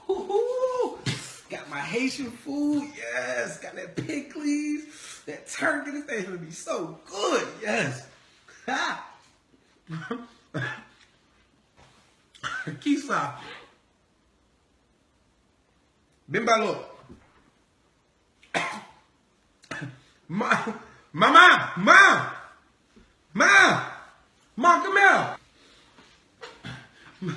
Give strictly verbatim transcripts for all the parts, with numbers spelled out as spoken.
Ooh, got my Haitian food, yes. Got that pickles, that turkey. This thing's gonna be so good, yes. Ha! Kisa? Bimbalo. Ma, mama, ma, ma, ma, come here. Ma,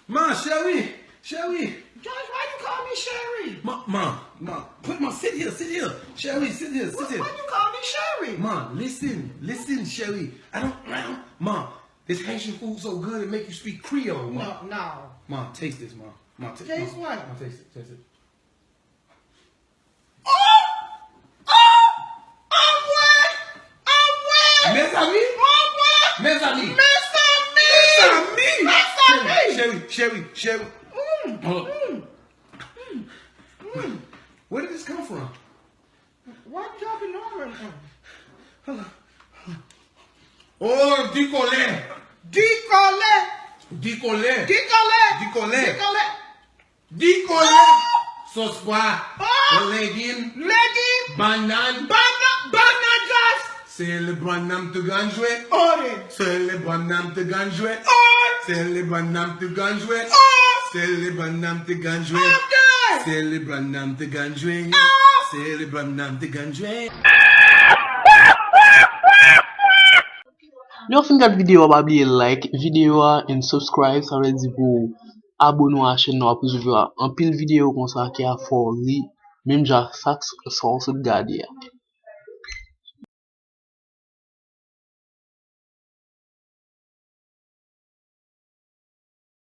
ma, chérie, chérie. George, why you call me chérie? Ma, ma, ma, put ma, sit here, sit here. Chérie, sit here, sit here. Why you call me chérie? Ma, listen, listen, chérie. I don't, I don't, ma, this Haitian food so good it make you speak Creole, ma. No, no. Ma, taste this, ma. Ma, taste. Taste what? Ma, taste it, taste it. Oh! Oh! Anmwey! Anmwey! Mezanmi! Anmwey! Mezanmi! Mezanmi! Mezanmi! Mezanmi! Chérie, chérie, chérie. Mm, oh. Mm, mm, mm. Where did this come from? What y'all been on? Hold on. Oh, dikole! Dikole! Dikole! Dikole! Dikole! Dikole! Sòs pwa! Oh! Legim! Legim! Bannann! Bannann! Bannann just! Se le bannann te ganjwe! Ore! Se le bannann te ganjwe! Oh! Se le bannann te ganjwe! Oh! Se le bannann te ganjwe! Ande! Se le bannann te ganjwe! Oh! Se le bannann te ganjwe! Lè w fin gad videyo a, pa bliye like videyo a and subscribe, sa vle di pou abone a chèn nan, w ap resevwa anpil videyo konsa ki ap fè w ri, menm jan ak sa, sa w sot gade a.